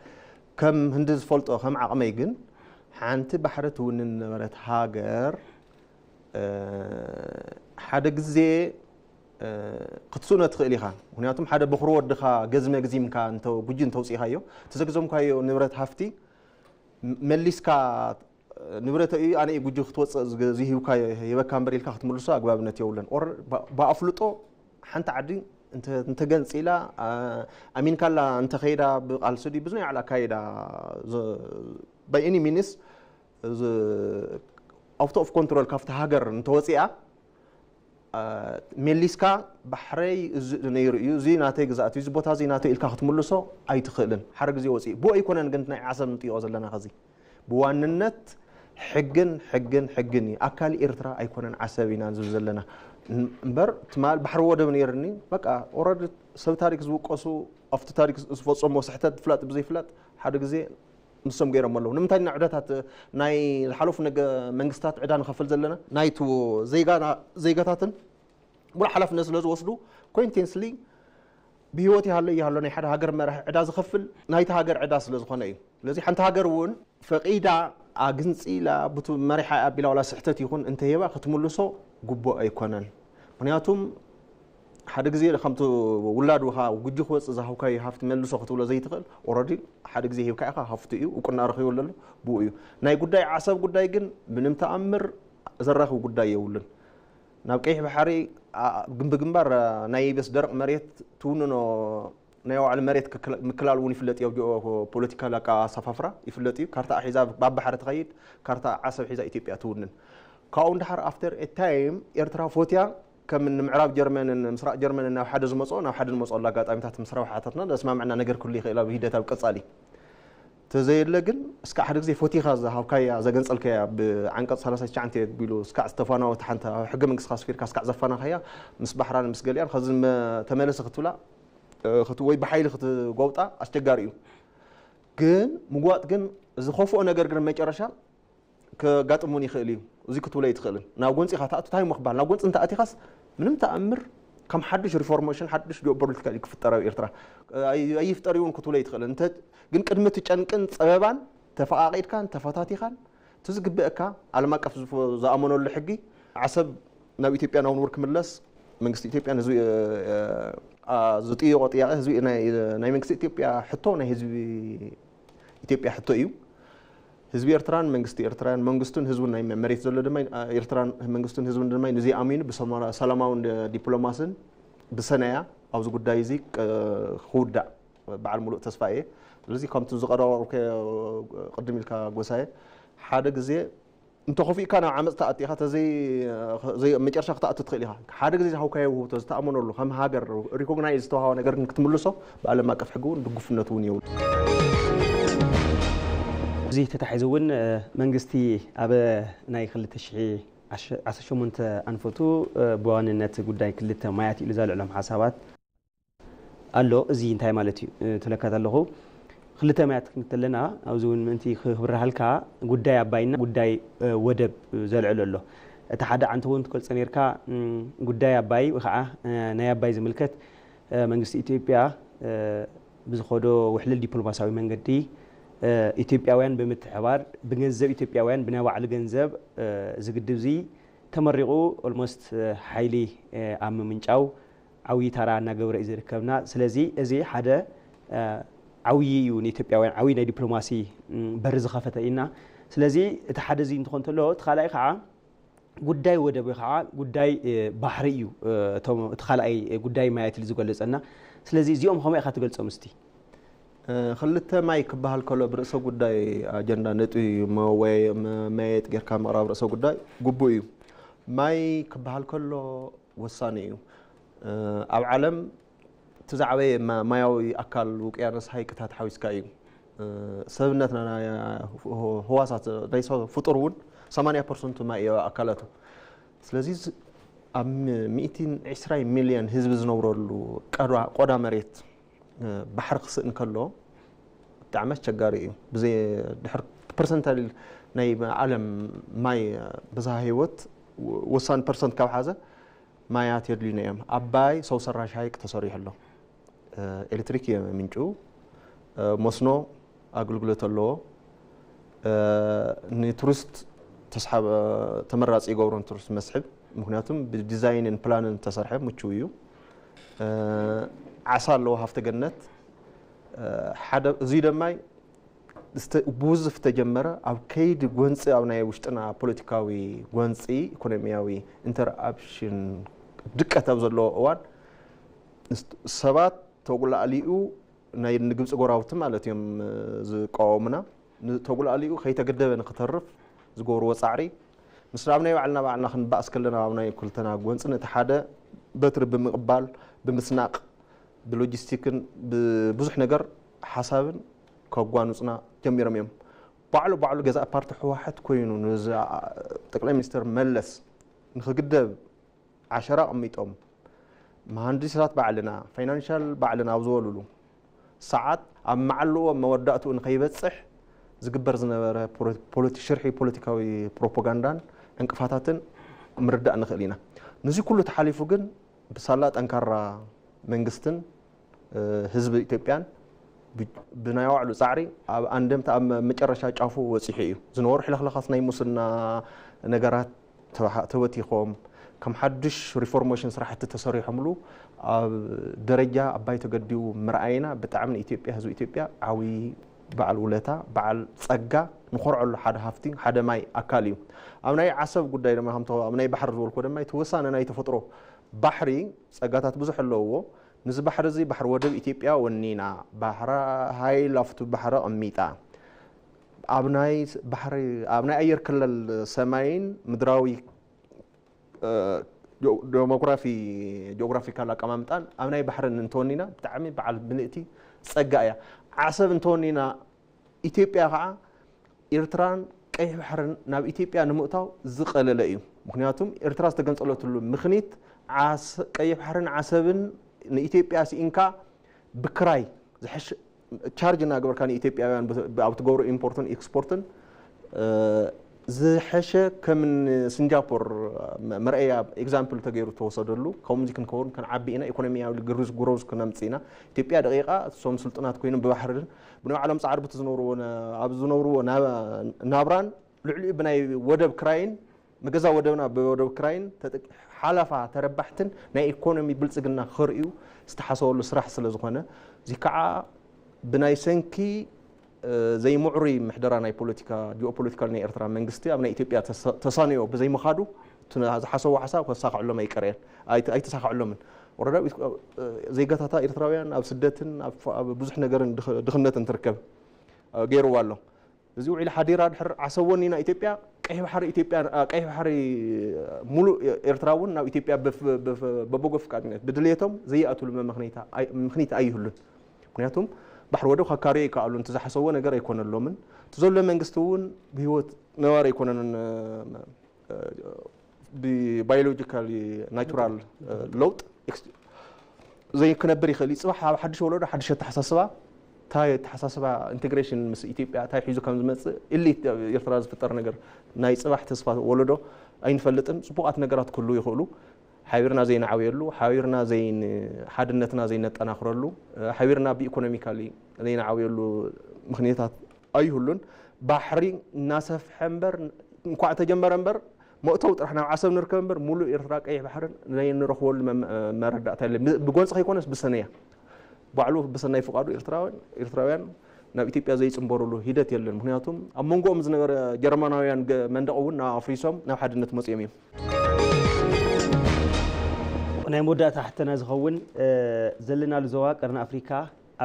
ከም ህንዲ ዝፈልጦ ከም ዓቕመይ ግን ሓንቲ ባሕሪ ትውንን ነበረት ሃገር ሓደ ግዜ ክትስእኖ ትኽእል ኢኻ። ምክንያቱም ሓደ በኹሪ ወድኻ ገዝመ ግዚምካ ጉጂ እንተውፅኢኻዮ ተዘግዘምካዮ ንብረት ሃፍቲ መሊስካ ንብረተ እዩ ኣነ ጉጂ ክትወፅእ ዝሂብካ ሂበካ እምበር ኢልካ ክትምልሶ ኣግባብነት የብሉን። ብኣፍልጦ ሓንቲ ዓዲ እንተገንፂላ ኣሚንካላ እንተኸይዳ ብቃልሲ ድዩ ብዙ ናይ ኣካይዳ by any means out of control ካብቲ ሃገር እንተወፂኣ መሊስካ ባሕረይ እዚ ነይሩ እዩ፣ እዚ ናተይ ግዛእት እዩ፣ እዚ ቦታ እዚ ናተይ ኢልካ ክትምልሶ ኣይትኽእልን። ሓደ ግዜ ወፂኡ ብኡ ኣይኮነን ግን ናይ ዓሰብ ንጥይቆ ዘለና ከዚ ብዋንነት ሕግን ሕግን ሕግን እዩ። ኣካል ኤርትራ ኣይኮነን ዓሰብ ኢና ዝብል ዘለና እምበር ትማል ባሕሪ ወደብ ነይርኒ በቃ ኦረድ ሰብ ታሪክ ዝውቀሱ ኣብቲ ታሪክ ዝፈፀሞ ስሕተት ፍላጥ ብዘይፍላጥ ሓደ ግዜ ንሶም ገይሮም ኣለዉ። ንምንታይ ኢና ዕዳታት ናይ ዝሓለፉ ነገ መንግስታት ዕዳ ንኸፍል ዘለና? ናይቱ ዜጋና ዜጋታትን ሙሉእ ሓላፍነት ስለ ዝወስዱ ኮንቲንስሊ ብህይወት ይሃሎ ይሃሎ ናይ ሓደ ሃገር መራሒ ዕዳ ዝኸፍል ናይቲ ሃገር ዕዳ ስለ ዝኾነ እዩ። ስለዚ ሓንቲ ሃገር እውን ፈቒዳ ኣግንፂላ ብቱ መሪሓ ኣቢላ ዋላ ስሕተት ይኹን እንተሂባ ክትምልሶ ግቡእ ኣይኮነን። ምክንያቱም ሓደ ግዜ ከምቲ ውላድኻ ጉጂ ክወፅእ ዝሃብካዮ ሃፍቲ መልሶ ክትብሎ ዘይትኽእል ኦረዲ ሓደ ግዜ ሂብካ ኢኻ ሃፍቱ እዩ እውቅና ረኺቡ ኣሎ ብኡ እዩ። ናይ ጉዳይ ዓሰብ ጉዳይ ግን ምንም ተኣምር ዘራኽብ ጉዳይ የብሉን። ናብ ቀይሕ ባሕሪ ግንቢ ግንባር ናይ የብስ ደረቕ መሬት ትውንኖ ናይ ባዕሉ መሬት ምክላል እውን ይፍለጥ እዩ። ኣብ ፖለቲካል ኣሰፋፍራ ይፍለጥ እዩ። ካርታ ሒዛ ኣብ ባሕሪ ትኸይድ፣ ካርታ ዓሰብ ሒዛ ኢትዮጵያ ትውንን። ካብኡ ንድሓር ኣፍተር ኤ ታይም ኤርትራ ፎትያ ከም ንምዕራብ ጀርመንን ምስራቅ ጀርመንን ናብ ሓደ ዝመፅኦ ናብ ሓደ ዝመፅኦሉ ኣጋጣሚታት ምስ ረብሓታትና ዘስማምዕና ነገር ክህሉ ይኽእል ኣብ ሂደት ኣብ ቀፃሊ ተዘየለ ግን እስካዕ ሓደ ግዜ ፎቲኻ ዝሃብካያ ዘገንፀልካያ ብዓንቀፅ ሰላሳ ትሽዓተ ቢሉ እስካዕ ዝተፋናወት ሓንቲ ኣብ ሕገ መንግስቲ ኣስፊርካ እስካዕ ዘፋናኻያ ምስ ባሕራን ምስ ገሊኣን ከዚ ተመለሰ ክትብላ ወይ ብሓይሊ ክትጎብጣ ኣስቸጋሪ እዩ። ግን ምግዋጥ ግን ዝኸፍኦ ነገር ግን መጨረሻ ከጋጥም እውን ይኽእል እዩ። እዚ ክትብሎ ኣይትኽእልን። ናብ ጎንፂ ኢኻ ትኣቱ እንታይ ምኽባል ናብ ጎንፂ እንተኣቲኻስ ምንም ተኣምር ከም ሓድሽ ሪፎርሜሽን ሓድሽ ጂኦፖለቲካል እዩ ክፍጠር ኣብ ኤርትራ ኣይፍጠር እውን ክትብሎ ኣይትኽእልን። ግን ቅድሚ እቲ ጨንቅን ፀበባን ተፈቓቒድካን ተፈታቲኻን እቲ ዝግበአካ ዓለም ኣቀፍ ዝኣመነሉ ሕጊ ዓሰብ ናብ ኢትዮጵያ ናብ ንቡር ክምለስ መንግስቲ ኢትዮጵያን ህዝቢ ዝጥየቆ ጥያቄ ህዝቢ ናይ መንግስቲ ኢትዮጵያ ሕቶ ናይ ህዝቢ ኢትዮጵያ ሕቶ እዩ። ህዝቢ ኤርትራን መንግስቲ ኤርትራን መንግስቱን ህዝቡን ናይ መሬት ዘሎ ድማ ኤርትራን መንግስቱን ህዝቡን ድማ ንዚ ኣሚኑ ብሰላማውን ዲፕሎማስን ብሰናያ ኣብዚ ጉዳይ እዚ ክውዳእ በዓል ሙሉእ ተስፋ እየ። ስለዚ ከምቲ ዝቀረበ ቅድም ኢልካ ጎሳየ ሓደ ግዜ እንተኸፊእካ ናብ ዓመፅ ተኣቲኻ መጨረሻ ክትኣቱ ትኽእል ኢኻ። ሓደ ግዜ ዝሃውካዮ ውህብቶ ዝተኣመነሉ ከም ሃገር ሪኮግናይዝ ዝተዋሃበ ነገር ግን ክትምልሶ ብዓለም ኣቀፍ ሕጊ እውን ድጉፍነት እውን የብሉ። እዚ ተታሒዙ እውን መንግስቲ ኣብ ናይ ክልተ ሽሕ ዓሰርተ ሸሞንተ ኣንፈቱ ብዋንነት ጉዳይ ክልተ ማያት ኢሉ ዘልዕሎም ሓሳባት ኣሎ። እዚ እንታይ ማለት እዩ ትብለካ ኣለኹ። ክልተ ማያት ክንብል ከለና ኣብዚ እውን ምእንቲ ክብርሃልካ ጉዳይ ኣባይና ጉዳይ ወደብ ዘልዕሎ ኣሎ። እቲ ሓደ ዓንተ እውን ትገልጾ ነርካ ጉዳይ ኣባይ ወይ ከዓ ናይ ኣባይ ዝምልከት መንግስቲ ኢትዮጵያ ብዝኸዶ ውሕልል ዲፕሎማሲያዊ መንገዲ ኢትዮጵያውያን ብምትሕባር ብገንዘብ ኢትዮጵያውያን ብናይ ባዕሉ ገንዘብ እዚ ግድብ እዚ ተመሪቑ ኦልሞስት ሓይሊ ኣብ ምምንጫው ዓብዪ ታራ እናገበረ እዩ ዝርከብና። ስለዚ እዚ ሓደ ዓብዪ እዩ ንኢትዮጵያውያን ዓብዪ ናይ ዲፕሎማሲ በሪ ዝኸፈተ እዩና። ስለዚ እቲ ሓደ እዚ እንትኾን እንተሎ እቲ ካልኣይ ከዓ ጉዳይ ወደብ ወይ ከዓ ጉዳይ ባሕሪ እዩ። እቲ ካልኣይ ጉዳይ ማየት ዝገለፀና። ስለዚ እዚኦም ከመይ ኢኻ ትገልፆም እስቲ? ክልተ ማይ ክበሃል ከሎ ብርእሰ ጉዳይ ኣጀንዳ ነጥቢ መወያየጢ ጌርካ ምቕራብ ርእሰ ጉዳይ ግቡእ እዩ። ማይ ክበሃል ከሎ ወሳኒ እዩ። ኣብ ዓለም እቲ ዝዓበየ ማያዊ ኣካል ውቅያኖስ ሃይቅታት ሓዊስካ እዩ። ሰብነትና ናይ ህዋሳት ናይ ሰብ ፍጡር እውን ሰማንያ ፐርሰንቱ ማይ እዩ ኣካላቱ። ስለዚ ኣብ ሚእትን ዕስራን ሚልዮን ህዝቢ ዝነብረሉ ቆዳ መሬት ባሕሪ ክስእን ከሎ ብጣዕሚ ኣስቸጋሪ እዩ። ብዘይ ድሕር ፐርሰንታይል ናይ ዓለም ማይ ብዝሃ ህይወት ወሳኒ ፐርሰንት ካብ ሓዘ ማያት የድልዩና እዮም። ኣባይ ሰው ሰራሽ ሀይቅ ተሰሪሑ ኣሎ። ኤሌክትሪክ የምንጩ፣ መስኖ ኣገልግሎት ኣለዎ። ንቱሪስት ተስሓብ ተመራፂ ይገብሮ ንቱሪስት መስሕብ፣ ምክንያቱም ብዲዛይንን ፕላንን ተሰርሐ ምቹው እዩ። ዓሳ ኣለዎ ሃፍተ ገነት። ሓደ እዙይ ደማይ ብዝተጀመረ ኣብ ከይዲ ጎንፂ ኣብ ናይ ውሽጥና ፖለቲካዊ ጎንፂ ኢኮኖሚያዊ ኢንተርኣፕሽን ድቀት ኣብ ዘለዎ እዋን ሰባት ተጉላዕሊኡ ናይ ንግብፂ ጎራብቲ ማለት እዮም ዝቃወሙና ተጉላዕሊኡ ከይተገደበ ንክተርፍ ዝገብርዎ ፃዕሪ ምስ ኣብ ናይ ባዕልና ባዕልና ክንባእስ ከለና ኣብ ናይ ክልተና ጎንፂ ነቲ ሓደ በትሪ ብምቕባል ብምስናቕ ብሎጂስቲክን ብብዙሕ ነገር ሓሳብን ከጓኑፅና ጀሚሮም እዮም። ባዕሉ ባዕሉ ገዛእ ፓርቲ ህወሓት ኮይኑ ጠቅላይ ሚኒስትር መለስ ንክግደብ ዓሸራ ኣቐሚጦም መሃንዲሳት ባዕልና ፋይናንሻል ባዕልና ኣብ ዝበሉሉ ሰዓት ኣብ መዓልዎ መወዳእትኡ ንከይበፅሕ ዝግበር ዝነበረ ሽርሒ ፖለቲካዊ ፕሮፓጋንዳን ዕንቅፋታትን ምርዳእ ንኽእል ኢና። ነዚ ኩሉ ተሓሊፉ ግን ብሳላ ጠንካራ መንግስትን ህዝቢ ኢትዮጵያን ብናይ ባዕሉ ፃዕሪ ኣብ ኣንደምታ ኣብ መጨረሻ ጫፉ በፂሑ እዩ። ዝነበሩ ሕልኽላኻት ናይ ሙስና ነገራት ተበቲኾም ከም ሓዱሽ ሪፎርሜሽን ስራሕቲ ተሰሪሖምሉ ኣብ ደረጃ ኣባይ ተገዲቡ ምርኣይና ብጣዕሚ ንኢትዮጵያ ህዝቢ ኢትዮጵያ ዓብዪ በዓል ውለታ በዓል ፀጋ ንኾርዐሉ ሓደ ሃፍቲ ሓደ ማይ ኣካል እዩ። ኣብ ናይ ዓሰብ ጉዳይ ድማ ከምቶ ኣብ ናይ ባሕሪ ዝበልኮ ድማ እቲ ወሳነ ናይ ተፈጥሮ ባሕሪ ፀጋታት ብዙሕ ኣለውዎ። ንዚ ባሕሪ እዚ ባሕሪ ወደብ ኢትዮጵያ ወኒና ባሕራ ሃይል ኣብቱ ባሕሪ ኣቐሚጣ ኣብ ናይ ባሕሪ ኣብ ናይ ኣየር ክልል ሰማይን ምድራዊ ዴሞግራፊ ጂኦግራፊካል ኣቀማምጣን ኣብ ናይ ባሕርን እንተወኒና ብጣዕሚ በዓል ምልእቲ ፀጋ እያ። ዓሰብ እንተወኒና ኢትዮጵያ ከዓ ኤርትራን ቀይሕ ባሕርን ናብ ኢትዮጵያ ንምእታው ዝቐለለ እዩ። ምክንያቱም ኤርትራ ዝተገንፀለትሉ ምክኒት ቀይሕ ባሕርን ዓሰብን ንኢትዮጵያ ስኢንካ ብክራይ ቻርጅ እናገበርካ ንኢትዮጵያውያን ኣብ ትገብሮ ኢምፖርትን ኤክስፖርትን ዝሐሸ ከም ስንጃፖር መርአያ ኤግዛምፕል ተገይሩ ተወሰደሉ። ከምዚ ክንከውን ክንዓቢ ኢና፣ ኢኮኖሚያዊ ግሩዝ ግሮዝ ክነምፅ ኢና። ኢትዮጵያ ደቂቃ እሶም ስልጡናት ኮይኖም ብባሕርን ብናይ ባዕሎም ፃዕሪ በቲ ዝነብርዎ ኣብ ዝነብርዎ ናብራን ልዕሊኡ ብናይ ወደብ ክራይን መገዛ ወደብና ብወደብ ክራይን ሓላፋ ተረባሕትን ናይ ኢኮኖሚ ብልፅግና ክርእዩ ዝተሓሰበሉ ስራሕ ስለ ዝኾነ እዚ ከዓ ብናይ ሰንኪ ዘይምዕሩይ ምሕደራ ናይ ፖለቲካ ጂኦፖለቲካል ናይ ኤርትራ መንግስቲ ኣብ ናይ ኢትዮጵያ ተሳንዮ ብዘይምኻዱ ዝሓሰብዎ ሓሳብ ከሳኽዐሎም ኣይቀረየን ኣይተሳኽዐሎምን። ወረዳ ዜጋታታ ኤርትራውያን ኣብ ስደትን ኣብ ብዙሕ ነገርን ድኽነትን ትርከብ ገይርዋ ኣሎ። እዚ ውዒል ሓዲራ ድሕር ዓሰብ ወኒና ኢትዮጵያ ቀይሕ ባሕሪ ኢትዮጵያ ቀይሕ ባሕሪ ሙሉእ ኤርትራ እውን ናብ ኢትዮጵያ በበጎ ፍቃድነት ብድልየቶም ዘይኣትሉ ምክኒት ኣይህሉን። ምክንያቱም ባሕሪ ወደብ ከካርዮ ይከኣሉ እቲ ዝሓሰብዎ ነገር ኣይኮነሎምን። እቲ ዘሎ መንግስቲ እውን ብህይወት ነባሪ ኣይኮነን። ብባዮሎጂካል ናቹራል ለውጥ ዘይክነብር ይኽእል እዩ። ፅባሕ ኣብ ሓድሽ ወለዶ ሓድሽ ኣተሓሳስባ እንታይ ኣተሓሳስባ ኢንቴግሬሽን ምስ ኢትዮጵያ እንታይ ሒዙ ከም ዝመፅእ ኢሊት ኣብ ኤርትራ ዝፍጠር ነገር ናይ ፅባሕ ተስፋ ወለዶ ኣይንፈልጥን። ፅቡቃት ነገራት ክህልዉ ይኽእሉ። ሓቢርና ዘይንዓብየሉ ሓቢርና ሓድነትና ዘይነጠናኽረሉ ሓቢርና ብኢኮኖሚካሊ ዘይንዓብየሉ ምኽንያታት ኣይህሉን። ባሕሪ እናሰፍሐ እምበር እንኳዕ ተጀመረ እምበር መእተዊ ጥራሕ ናብ ዓሰብ ንርከብ እምበር ሙሉእ ኤርትራ ቀይሕ ባሕርን ናይ ንረኽበሉ መረዳእታ የለን። ብጎንፂ ከይኮነስ ብሰነያ ባዕሉ ብሰናይ ፍቃዱ ኤርትራውያን ኤርትራውያን ናብ ኢትዮጵያ ዘይፅንበሩሉ ሂደት የለን። ምክንያቱም ኣብ መንጎኦም ዝነበረ ጀርመናውያን መንደቕ እውን ናብ ኣፍሪሶም ናብ ሓድነት መፅኦም እዮም። ናይ መወዳእታ ሕተና ዝኸውን ዘለናሉ ዞባ ቀርኒ ኣፍሪካ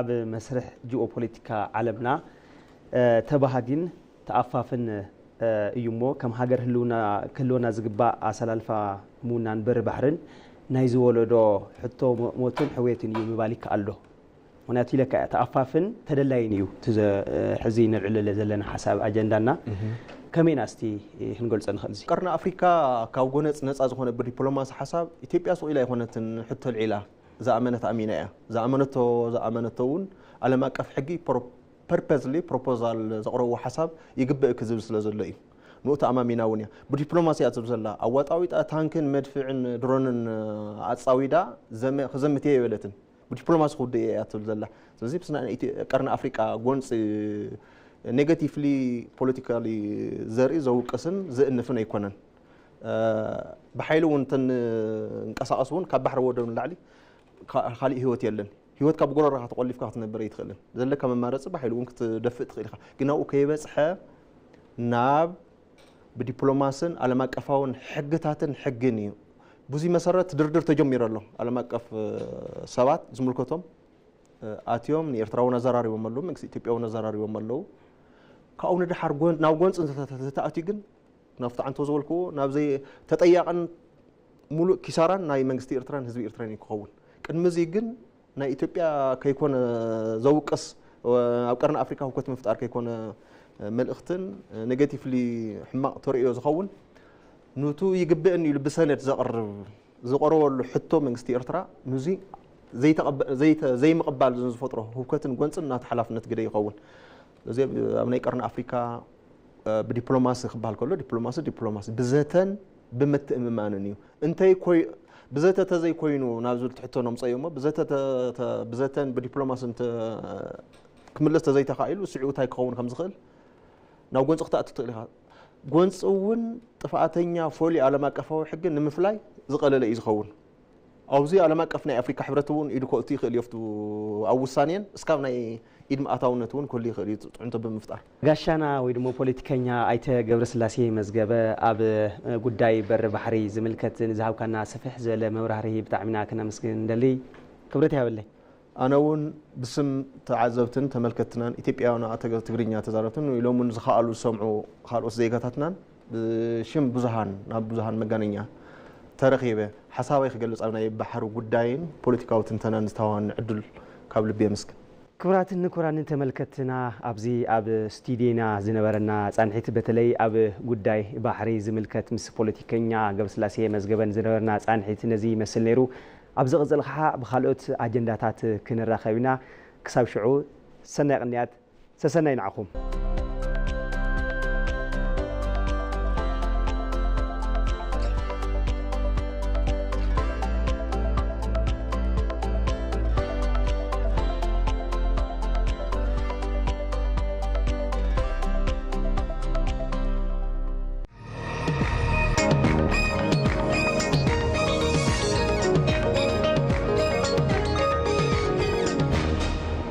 ኣብ መስርሕ ጂኦፖለቲካ ዓለምና ተባሃጊን ተኣፋፍን እዩ እሞ ከም ሃገር ህልውና ክህልወና ዝግባእ ኣሰላልፋ ምውናን በሪ ባሕርን ናይ ዝወለዶ ሕቶ ሞትን ሕውየትን እዩ ምባል ይከኣል ዶ? ምክንያቱ ኢለካ እያ፣ ተኣፋፍን ተደላይን እዩ እቲ ዘ-፣ ሕዚ ነልዕለለ ዘለና ሓሳብ ኣጀንዳና። ከመይ ኢና እስቲ ክንገልጾ ንኽእል? እዚ ቀርኒ ኣፍሪካ ካብ ጎነጽ ነጻ ዝኾነ ብዲፕሎማሲ ሓሳብ ኢትዮጵያ ስቕ ኢላ ኣይኮነትን ሕቶ ልዒላ። ዝኣመነት ኣሚና እያ። ዝኣመነቶ ዝኣመነቶ እውን ዓለም ኣቀፍ ሕጊ ፐርፐዝሊ ፕሮፖዛል ዘቕረብዎ ሓሳብ ይግበእ ክዝብል ስለ ዘሎ እዩ። ንኡ ተኣማሚና እውን እያ። ብዲፕሎማሲ እያ ትብል ዘላ። ኣዋጣዊጣ ታንክን መድፍዕን ድሮንን ኣጻዊዳ ዘመ-፣ ክዘምት እየ የበለትን። ብዲፕሎማሲ ክውድእ እያ ትብል ዘላ። ስለዚ ብስና ቀርኒ ኣፍሪቃ ጎንፂ ኔጋቲቭሊ ፖለቲካሊ ዘርኢ ዘውቅስን ዘእንፍን ኣይኮነን። ብሓይሊ እውን እንተንቀሳቐስ እውን ካብ ባሕሪ ወደብ ንላዕሊ ካሊእ ህይወት የለን። ህይወት ካብ ጎረረኻ ተቆሊፍካ ክትነብር ኣይትኽእልን። ዘለካ መማረፂ ብሓይሊ እውን ክትደፍእ ትኽእል ኢኻ። ግን ኣብኡ ከይበፅሐ ናብ ብዲፕሎማስን ዓለም ኣቀፋውን ሕግታትን ሕግን እዩ። ብዙ መሰረት ድርድር ተጀሚሩ ኣሎ። ዓለም ኣቀፍ ሰባት ዝምልከቶም ኣትዮም ንኤርትራ እውን ኣዘራሪቦም ኣለዉ፣ መንግስቲ ኢትዮጵያ እውን ኣዘራሪቦም ኣለዉ። ካብኡ ንድሓር ጎን-፣ ናብ ጎንፂ እንተተ-፣ ተተኣትዩ ግን ናብቲ ዓንቶ ዝበልክዎ ናብ ዘይ-፣ ተጠያቕን ሙሉእ ኪሳራን ናይ መንግስቲ ኤርትራን ህዝቢ ኤርትራን እዩ ክኸውን። ቅድሚ እዚ ግን ናይ ኢትዮጵያ ከይኮነ ዘውቅስ፣ ኣብ ቀርኒ ኣፍሪካ ህውከት ምፍጣር ከይኮነ መልእኽትን ኔጌቲቭሊ ሕማቕ ተርእዮ ዝኸውን ኑቱ ይግብእን ኢሉ ብሰነድ ዘቕርብ ዝቐረበሉ ሕቶ መንግስቲ ኤርትራ ኑዚ ዘይተቐበ-፣ ዘይተ-፣ ዘይምቕባል ዝፈጥሮ ህውከትን ጎንፅን ናቲ ሓላፍነት ግደ ይኸውን። እዚ ኣብ ናይ ቀርኒ ኣፍሪካ ብዲፕሎማሲ ክበሃል ከሎ ዲፕሎማሲ ዲፕሎማሲ ብዘተን ብምትእምማንን እዩ። እንተይ ኮይ-፣ ብዘተ ተዘይኮይኑ ናብ ዝብል ትሕቶ ነምፀዮ እሞ ብዘተ ተ-፣ ተ-፣ ብዘተን ብዲፕሎማስን ተ-፣ ክምለስ ተዘይተኻኢሉ ስዑ እንታይ ክኸውን ከም ዝኽእል ናብ ጎንፂ ክትኣቱ ትኽእል ኢኻ። ጎንፂ እውን ጥፍኣተኛ ፈልዩ ዓለም ኣቀፋዊ ሕጊ ንምፍላይ ዝቐለለ እዩ ዝኸውን። ኣብዚ ዓለም ኣቀፍ ናይ ኣፍሪካ ሕብረት እውን ኢዱ ከእቱ ይኽእል እዩ። ኣብቲ ኣብ ውሳኔን እስካብ ናይ ኢድ ምኣታውነት እውን ክህሉ ይኽእል እዩ፣ ፅዕንቶ ብምፍጣር። ጋሻና ወይ ድማ ፖለቲከኛ ኣይተ ገብረስላሴ መዝገበ፣ ኣብ ጉዳይ በሪ ባሕሪ ዝምልከት ንዝሃብካና ስፍሕ ዝበለ መብራህርሂ ብጣዕሚና ክነመስግን ንደሊ። ክብረት ይሃበለይ። ኣነ እውን ብስም ተዓዘብትን ተመልከትናን ኢትዮጵያውያን ኣተ-፣ ትግርኛ ተዛረብትን ኢሎም እውን ዝኸኣሉ ዝሰምዑ ካልኦት ዜጋታትናን ብሽም ብዙሃን ናብ ብዙሃን መጋነኛ ተረኺበ ሓሳበይ ክገልጽ ኣብ ናይ ባሕሪ ጉዳይን ፖለቲካዊ ትንተናን ዝተዋሃበኒ ዕድል ካብ ልቢ የመስግን። ክቡራትን ክቡራንን ተመልከትና፣ ኣብዚ ኣብ ስቱዲዮና ዝነበረና ጻንሒት፣ በተለይ ኣብ ጉዳይ ባሕሪ ዝምልከት ምስ ፖለቲከኛ ገብረስላሴ መዝገበን ዝነበረና ጻንሒት ነዚ ይመስል ነይሩ። ኣብ ዝቕጽል ኸዓ ብኻልኦት ኣጀንዳታት ክንራኸብ ኢና። ክሳብ ሽዑ ሰናይ ቅንያት፣ ሰሰናይ ንዓኹም።